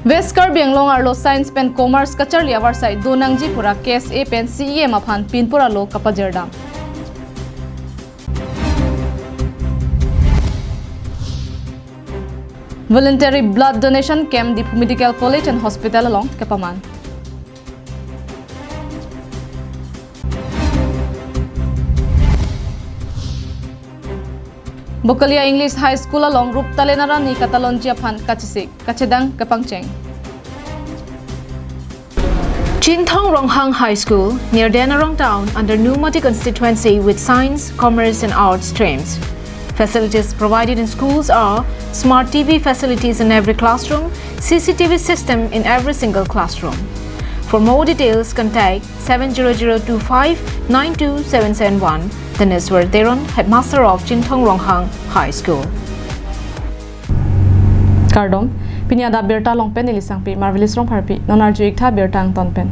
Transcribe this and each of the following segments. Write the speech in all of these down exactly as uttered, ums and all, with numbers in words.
West Karbi Anglong arlo Science pen Commerce kacharli avarsai do nangji pura K S A pen C E M aphan pinpur alo kapajirdam. Voluntary blood donation camp Diphu Medical College and Hospital along kepaman. Bokolia English High School along rup talent arni katalonji aphan kachesik, kachedang kepangcheng. Chinthong Ronghang High School, near Denarong Town, under Nomati constituency with Science, Commerce and Arts streams. Facilities provided in schools are smart T V facilities in every classroom, C C T V system in every single classroom. For more details, contact seven zero zero two five nine two seven seven one. Taneswar Teron, headmaster of Chinthong Ronghang High School. Kardom, pini adap birta along pen ili sangpi Marvelous Rongpharpi, non arju-ik tha birta angton pen.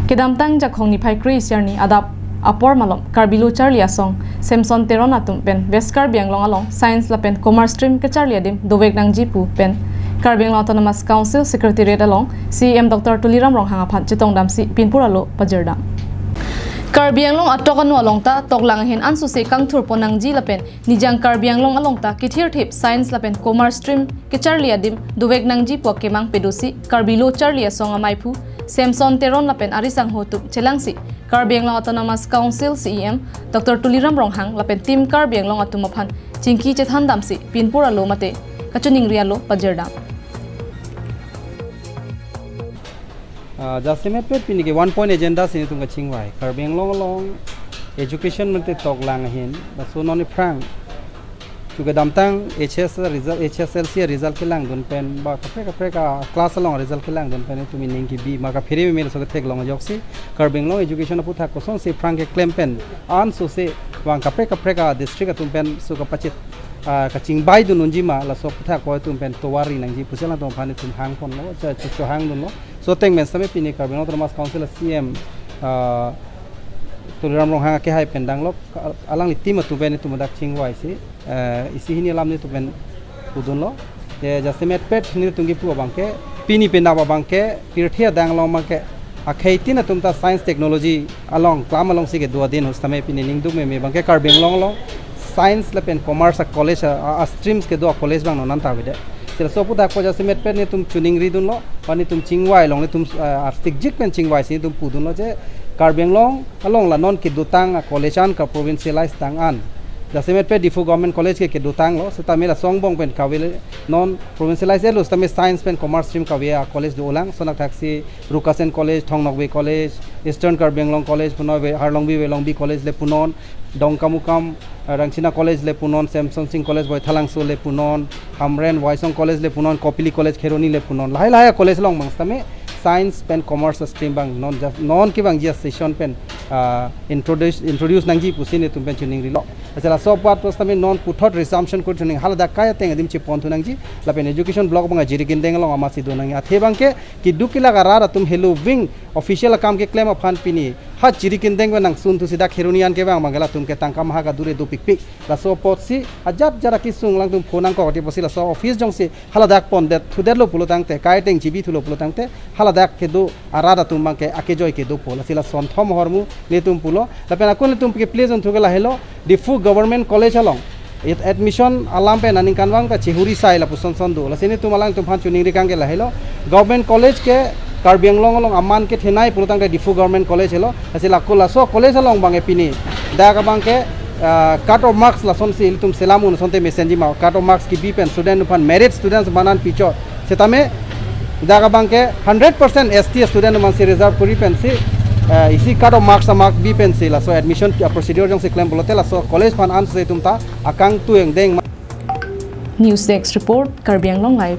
Kedamtang Jakhong niphai kre-isi arni adap apor malom Karbi Lo Charli Asong Samson Teron atum pen West Karbi Anglong along Science lapen Commerce stream kacharli adim dovek nangji pu pen Karbi Anglong Autonomous Council Secretariat along C E M Doctor Tuliram Ronghang aphan chetongdamsi pinpur alo pajirdam. Karbi Anglong atok anu along ta toklang ahin ansose kangthurpon nangji lapen nijang Karbi Anglong along ta kethirthip Science lapen Commerce stream kacharli adim dovek nangji pu akemang padosi Karbi Lo Charli Asong amaiphu Samson Teron lapen ari sangho atum chelangsi Karbi Anglong Autonomous Council C E M Doctor Tuliram Ronghang lapen Team Karbi Anglong atum aphan chingki chethandamsi pinpur alo mate kachiningri alo pajirdam. Ah, jasemet pet pini ke one point agenda si netum kachingvai. Karbi Anglong along education mate toklang ahin. Laso non aphrang chu kedamtang H S result, H S L C result kelangdun pen ba kaprek kaprek a-class along result kelangdun pen netum ining kebi ma kaphere meme laso ketheklong ajoksi Karbi Anglong education aputhak kosonsi aphrang keklem pen ansose vang kaprek kaprek a-district atum pen so kapachit, ah, kachingvai dun unji ma laso aputhak ko atum pen tovar ri nangji pusi alangtum aphan netum hangponlo, cho, cho, chohangdunlo. So ateng pen sitame pini Karbi Anglong Autonomous Council C E M, ah, Tuliram Ronghang akehai pen danglo, ka-, alangli team atum pen netum dak chingvaisi, eh, isi hini alam netum pen pudunlo. Te jasemet pet netum kepu abangke, pini penap abangke, pirthe adang along abangke, akhei tin atum ta science technology along, klam alongsi kedo adin ahut sitame pini ningduk meme abangke Karbi Anglong along Science lapen Commerce a-college a, a, a-streams kedo a-college abang non anta avedet. Si laso aputhak ko jasemet pet netum chiningridunlo, ba netum chingvai along netum, eh, arsikjik pen chingvaisi netum pudunlo je Karbi Anglong along la non kedotang a-college an ka-provincialize tang an. Jasemet pet Diphu Government College ke kedotanglo, sitame laso angbong pen kave le non provincialize lo, sitame Science pen Commerce stream kave a-college dolang, lason athaksi Rukasen College, Thong Nokbe College, Eastern Karbi Anglong College, punon ave Harlongbi Velongbi College le punon, Dongkamukam, eh, Rangchina College le punon, Semson Sing College Baithalangso le punon, Hamren Waisong College le punon, Kopili College Kheroni le punon. Lahai lahai college along abang sitame Science pen Commerce stream abang non just, non kevangji a-session pen, ah, introduce, introduce nangji pusi netum pen chiningrilo. Lasi laso apot sitame non puthot resumption kuri thuning, haladak kai ateng adim cheponthu nangji, lapen education block abang ajiri kindeng along amatsi do nangji. Athe abangke keduk kelak arat atum helo wing official akam keklem aphan pini ha jiri kindeng pen nangsunthusi dak Kheroni an kevang abangke latum ke tangka maha kadure dopikpik. Laso apotsi ajat jara kesung alangtum phone nangkok ati apotsi laso office jongsi haladak pondet thudetlo pulo tangte, kai ateng chibithulo pulo tangte, haladak kedo arat atum abangke akejoi kedopo. Lasi lason thom ahormu netum pulo. Lapen akun netum ke please unthu ke lahelo, Diphu Government College along it admission alam pen aningkanvang ta chihuri sai lapuson son do. Lasi netum alangtum aphan chiningri kang ke lahelo, Government College ke Karbi Anglong along aman kethenei pulo tangte Diphu Government College helo. Lasi lako laso college along abangke pini dak abangke, ah, cut off marks lasonsi ilitum selam un asonte mesenji ma, cut off marks kebi pen student aphan, merit students aphan an pichot. Sitame dak abangke hundred percent S T student amansi reserve kuri pensi, eh, isi cut off marks a-mark bi pensi laso admission a-procedure jongsi klem pulote laso college aphan ansose itum ta akangtui angdeng ma. News Desk Report, Karbi Anglong Live.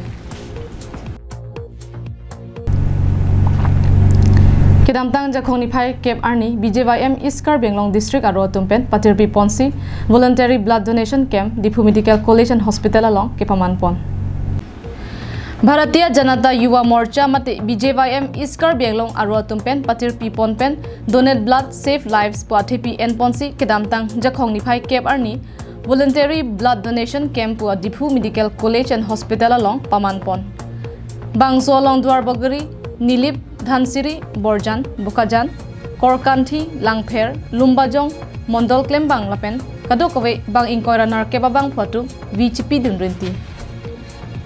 Kedamtang Jakhong niphai kep arni B J Y M East Karbi Anglong District aro atum pen patirpi ponsi voluntary blood donation camp Diphu Medical College and Hospital along kepaman pon. Bharatiya Janata Yuva Morcha mate B J Y M East Karbi Anglong aro atum pen patirpi pon pen Donate Blood Save Lives pu athepi en ponsi kedamtang Jakhong niphai kep arni voluntary blood donation camp pu a Diphu Medical College and Hospital along paman pon. Bangso along Duarbagori, Nilip, Dhansiri, Borjan, Bokajan, Korkanthi, Langpher, Lumbajong, Mondol klembang lapen kadokave bang ingkoi ra nerkep abangphu atum vi chipidun rinti.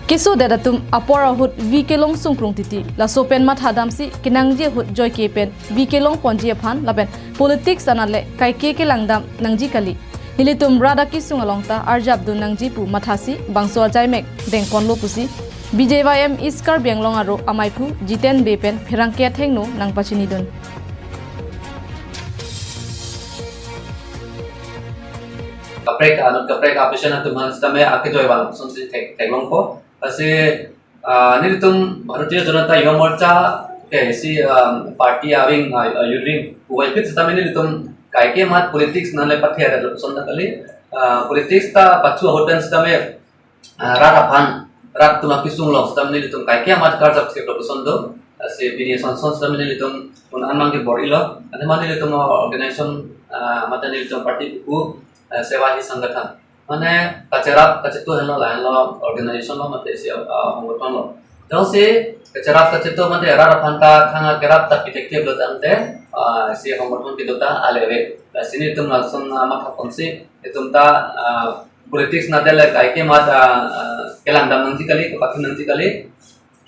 Kesodet atum apor ahut vi kelong sungkrung titi. Laso pen mathadamsi kenangji ahut joike pen vi kelongponji aphan lapen politics anat le kaike kelangdam nangji kali. Nelitum rat akesung along ta arjapdun nangji pu mathasi bangso achaimek dengponlo pusi B J Y M East Karbi Anglong aro amaiphu Jiten Bey pen pherangke athengno nangpachinidun. Kaprek, anut kaprek a-patient atum aphan sitame akejoi vang sonsi thek, theklongpo. Lasi, ah, nelitum Bharatiya Janata Yuva Morcha, okay, si, um, party a-wing, ah, ah, youth wing, puvoiphit sitame nelitum kaike amat politics nang le pathe ada son ta kali, ah, politics ta pachu ahut pen sitame, ah, rat aphan, rat atum akesung along sitame nelitum kaike amat karjap theklo puson do. Lasi pini ason son sitame nelitum un-an mang kebor-ilo. Ante mane nelitum organization, ah, mate nelitum party buku, ah, Seva Hi Sangathan. Mane kacherap kachetu henlo lahenlo organization lo mate si, ah, hongkotong lo. Jongsi kacherap kachetu mate rat aphan ta thang akerap ta pi thekthe pulo tangte, ah, si hongkotong kedo ta aleve. Lasi nelitum langsung, ah, mathaponsi itum ta, ah, politics nang le kaike amat, ah, ah, kelangdam nangji kali, kepakhin nangji kali.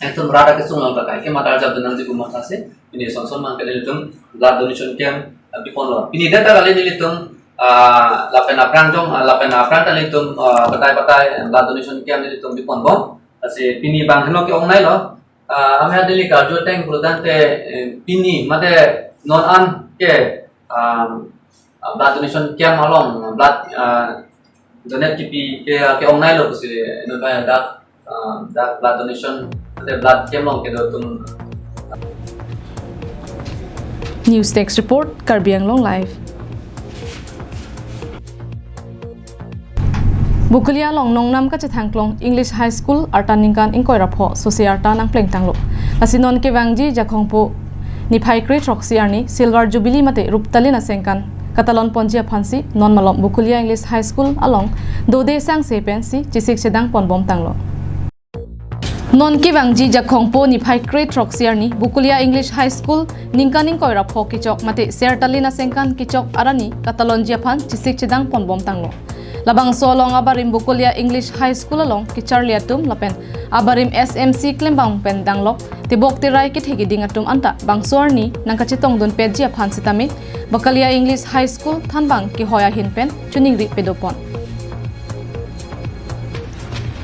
Itum rat akesung along ta kaike amat arjapdun nangji pu mathasi pini ason son mang ke nelitum blood donation camp, ah, biponlo. Pini det ta kali nelitum, ah, lapen aphrang jong, ah, lapen aphrang ta nelitum, ah, batai batai blood donation camp nelitum biponbom. Lasi pini bang henlo ke-ongnailo. Ah, amya neli karju ateng pulo tangte, eh, pini mate non an ke, ah, ah, blood donation camp along, ah, blood, ah, donate kipi ke, ke-ongnailo pusi, ino kaya dak, ah, dak blood donation, ate blood camp along kedo atum. News Desk Report, Karbi Anglong Live. Bokolia along nongnam kachethangklong English High School arta ningkan ingkoi ra pho sose arta nangplengtanglo. Lasi non kevangji Jakhongpo niphai kre throksi arni Silver Jubilee mate Ruptalin asengkan katalonponji aphansi non malom Bokolia English High School along dode sangse pensi chesik chedangponbomtanglo. Non kevangji Jakhongpo niphai kre throksi arni Bokolia English High School ningkan ingkoi ra pho kechok mate Sertalin asengkan kechok arni katalonji aphan chesik chedangponbomtanglo. Labangso along abarim Bokolia English High School along kecharli atum lapen abarim S M C klembang pen danglok tebok terai kethe keding atum anta bangso arni nangkachetongdunpetji aphan sitame Bokolia English High School thanbang kehoi ahin pen choningri pedopon.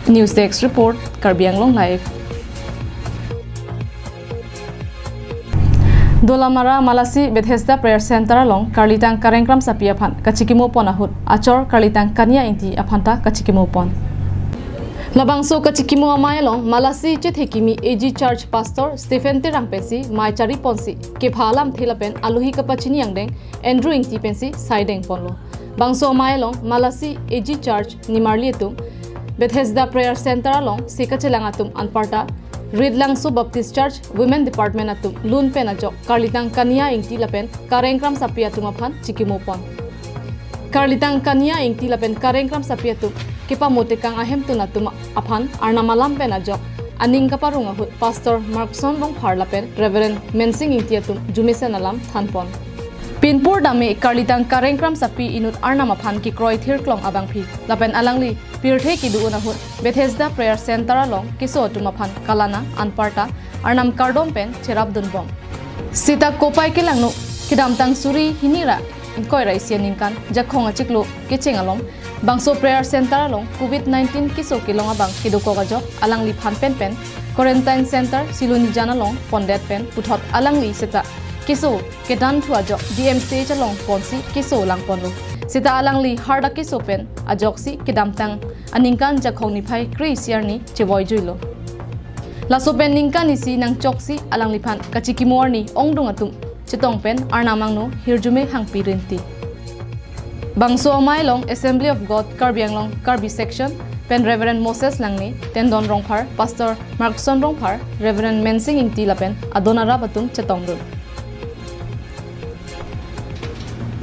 News Desk Report, Karbi Anglong Live. Dolamara Malasi Bethesda Prayer Center along karlitang Kareng Kramsapi aphan kachikimopon ahut achor karlitang Kania Ingti aphanta kachikimopon. Labangso kachikimo amei along Malasi Chethekimi A G Church Pastor Stephen Terang pensi mei chariponsi kepha alamthe lapen alohi kapachini angdeng Andrew Ingti pensi saidengponlo. Bangso amei along Malasi A G Church nimarli atum, Bethesda Prayer Center along sekachelang atum anparta, Ridlangso Baptist Church Women Department atum lun pen ajok karlitang Kania Ingti lapen Kareng Kramsapi atum aphan chikimopon. Karlitang Kania Ingti lapen Kareng Kramsapi atum kepamotekang ahemtun atum aphan Arnam alam pen ajok aning kaparong ahut Pastor Markson Rongphar lapen Reverend Mensing Ingti atum jumesen alam thanpon. Pinpur dame karlitang Kareng Kramsapi inut Arnam aphan kekroi thirklong abangpi lapen alangli pirthe kedo-un ahut Bethesda Prayer Center along keso atum aphan kalana anparta Arnam kardom pen cherapdunbom. Seta kopai kelangno kedamtang suri hini ra ingkoi ra isi aningkan Jakhong achiklo kecheng along bangso Prayer Center along covid nineteen keso kelong abang kedokok ajok alangliphan penpen quarantine center Silonijan along pondet pen puthot alangli seta keso kedanthu ajok D M C H along ponsi keso langponlo. Seta alangli harda keso pen ajoksi kedamtang aningkan Jakhong niphai kre-isi arni chevoijuilo. Laso pen ningkan isi nangchoksi alangliphan kachikimo arni ongdung atum chetong pen Arnam angno hirjume hangpi rinti. Bangso amei along Assembly of God Karbi Anglong Karbi Section pen Reverend Moses Langne, Tendon Rongphar, Pastor Markson Rongphar, Reverend Mensing Ingti lapen adon arap atum chetongdun.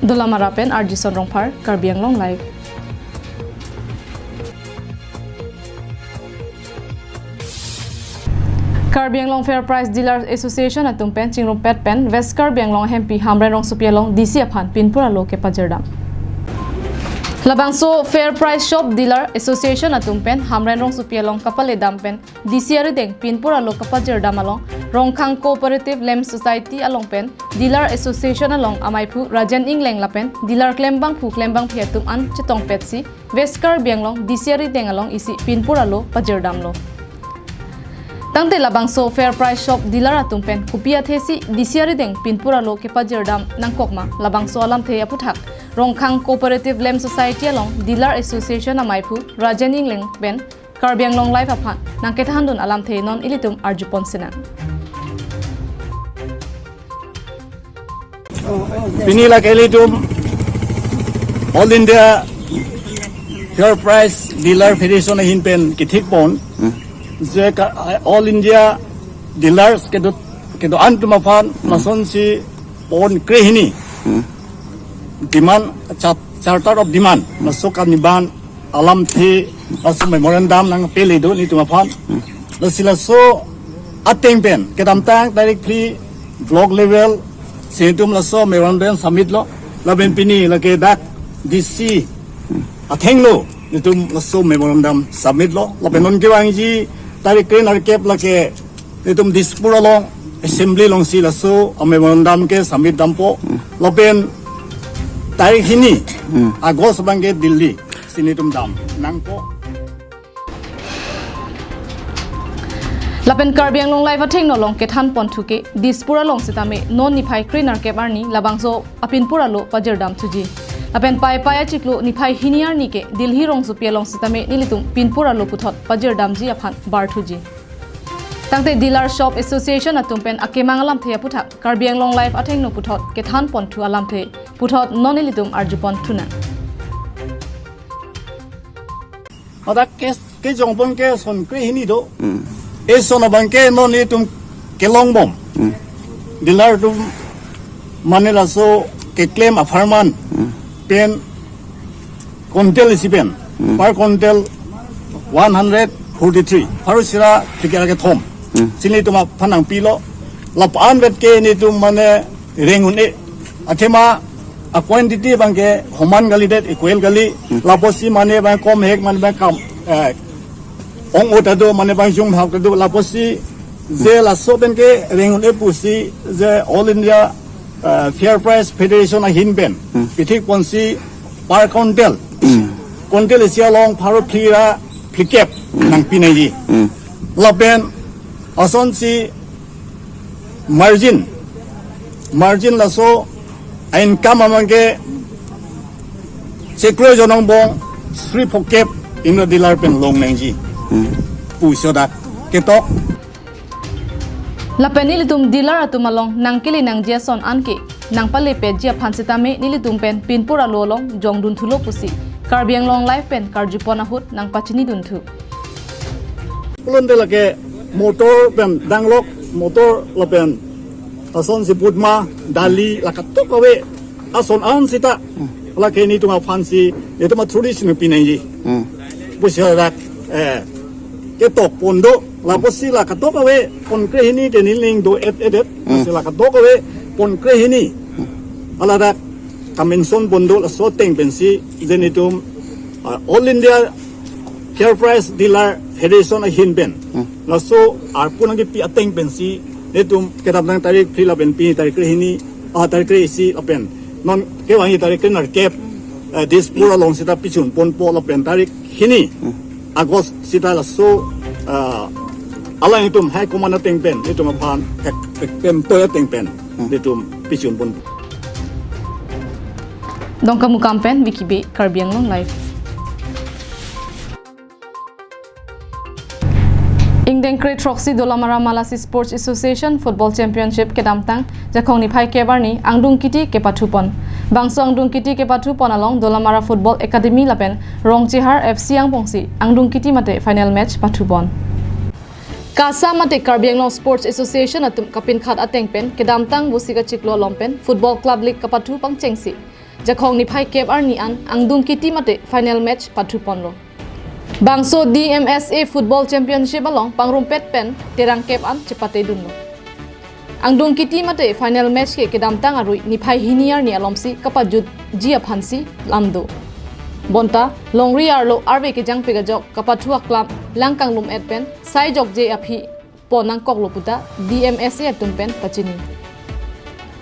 Dolamara pen Arjison Rongphar, Karbi Anglong Live. Karbi Anglong Fair Price Dealers Association atum pen chingrumpet pen West Karbi Anglong ahempi Hamren Rongsopi along D C aphan pinpur alo kepajirdam. Labangso Fair Price Shop Dealer Association atum pen Hamren Rongsopi along kapaledam pen D C arideng pinpur alo kapajirdam along Rongkhang Cooperative Lamb Society along pen Dealer Association along amaiphu Rajen Engleng lapen dealer klembangphu klembangpi atum an chetongpetsi West Karbi Anglong D C arideng along isi pinpur alo pajirdamlo. Tangte labangso Fair Price Shop Dealer atum pen kopi athesi D C arideng pinpur alo kepajirdam nangkokma, labangso alamthe aputhak Rongkhang Cooperative Lamb Society along Dealer Association amaiphu Rajen Engleng pen Karbi Anglong Live aphan nangkethandun alamthe non ilitum arjupon sinang. Pini lake ilitum All India Fair Price Dealer Federation ahin pen kethikpon je ka, All India Dealers kedo kedo-an atum aphan lasonsi pon krehini demand, char- charter of demand laso kaniban alamthe laso memorandum nangpele do nelitum aphan. Lasi laso ateng pen kedamtang tarik phli block level si nelitum laso memorandum submit lo. Lapen pini lake dak D C athengno nelitum laso memorandum submit lo. Lapen non kevangji tarik kre-nerkep lake nelitum Dispur along assembly alongsi laso a memorandum ke submit dampo. Lapen tarik hini August abangke Delhi si nelitum dam nangpo. Lapen Karbi Anglong Live athengno along kethanponthu ke Dispur along sitame non niphai kre-nerkep arni labangso apinpur alo pajirdamthuji. Lapen Paipai achiklo niphai hini arni ke Delhi Rongsopi along sitame nelitum pinpur alo puthot pajirdamji aphan barthuji. Tangte Dealer Shop Association atum pen akemang alamthe aputhak Karbi Anglong Live athengno puthot kethanponthu alamthe puthot non ilitum arjuponthunang. Hadak ke kejongpon ke son krehini do. Eson abangke non nelitum kelongbom. Dealer atum mane laso keklem apharman pen quintal isi pen per quintal one hundred forty-three, pharo sira phlikep kethom. Si nelitum aphan nangpilo. Lapu-an vet ke nelitum mane reng un-e. Athema a quantity abangke homan kalidet, equal kali. Lapusi mane abang komhek, mane abang kam, eh, ong-o ta do, mane abang jumhak ta do. Lapusi je laso pen ke reng un-e pusi je All India, eh, Fair Price Federation ahin pen pithikponsi per quintal, quintal isi along pharo phli ra phlikep nangpinangji. Lapen asonsi margin, margin laso a income abangke chiklo jon angbong sri phokep ingno dealer pen longnangji pusi hadak ketok. Lapen nelitum dealer atum along nangkele nangji ason anke nangpalepetji aphan sitame nelitum pen pinpur alo along jongdunthulo pusi Karbi Anglong Live pen karjupon ahut nangpachinidunthu. Pulonte lake motor pen danglok, motor lapen asonsi butma, dali, la katok kave ason an sita lake nelitum aphansi nelitum athuri si nangpinangji pusi hadak, eh, ketokpon do. Lapusi la katok kave pon krehini ke nelining do-et-edet. Lasi la katok kave pon krehini aladak kamention pon do. Laso ateng pensi je nelitum, ah, All India Fair Price Dealer Federation ahin pen laso arpu nangkipi ateng pensi nelitum kedamtang tarik phli lapen pini tarik krehini, ah, tarik kre-isi lapen non kevangji tarik kre-nerkep, eh, Dispur along sita pichunponpo lapen tarik hini August sita laso, ah, alangtum high command ateng pen nelitum aphan kek-, kek-, kemtoi ateng pen nelitum pichunpon. Dongkamukam pen Vicky Bey, Karbi Anglong Live. Ingdeng kre-throksi Dolamara Malasi Sports Association Football Championship kedamtang Jakhong niphai kep arni angdung kiti kepathupon. Bangso angdung kiti kepathupon along Dolamara Football Academy lapen Rongchehar F C angbongsi angdung kiti mate final match pathupon. KASA mate Karbi Anglong Sports Association atum kapinkhat ateng pen kedamtang Vosik achiklo along pen Football Club League kapathu pangchengsi Jakhong niphai kep arni an angdung kiti mate final match pathuponlo. Bangso D M S A Football Championship along pangrumpet pen terang kep an chepate dunlo. Angdung Kiti mate final match ke kedamtang arui niphai hini arni alomsi kapajutji aphansi lamdo. Bonta longri arlo arve kejangpik ajok kapathu aklam lang kanglum-et pen sai jokje aphi pon nangkoklo puta D M S A atum pen pachini.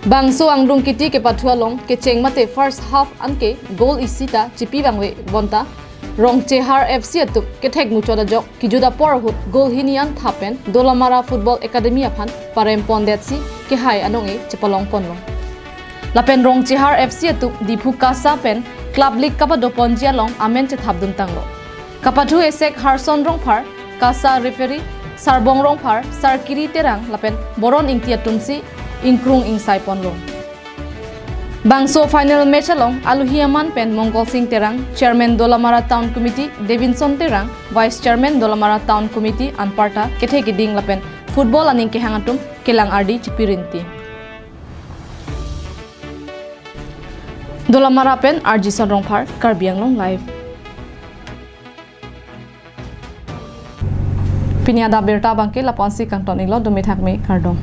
Bangso Angdung Kiti kepathu along kecheng mate first half anke goal isi ta chipi vangve bonta Rongchehar F C atum kethek muchot ajok kejut apor ahut goal hini an thap pen Dolamara Football Academy aphan parem pondetsi kehai anong-e chepalong ponlo. Lapen Rongchehar F C atum Diphu KASA pen Club League kapado ponji along amen chethap dun tanglo. Kapathu esek Harson Rongphar, KASA referee Sarbong Rongphar, Sarkiri Terang lapen Boron Ingti atumsi ingkrung ingsai ponlo. Bangso final match along aluhi aman pen Mongol Sing Terang, Chairman Dolamara Town Committee, Davidson Terang, Vice Chairman Dolamara Town Committee anparta kethe keding lapen football aning kehang atum kelang ardi chipirinti. Dolamara pen R G Son Rongphar, Karbi Anglong Live. Pini adap birta abangke lapu-ansi kangton-iklo, dumi thakmi, kardom.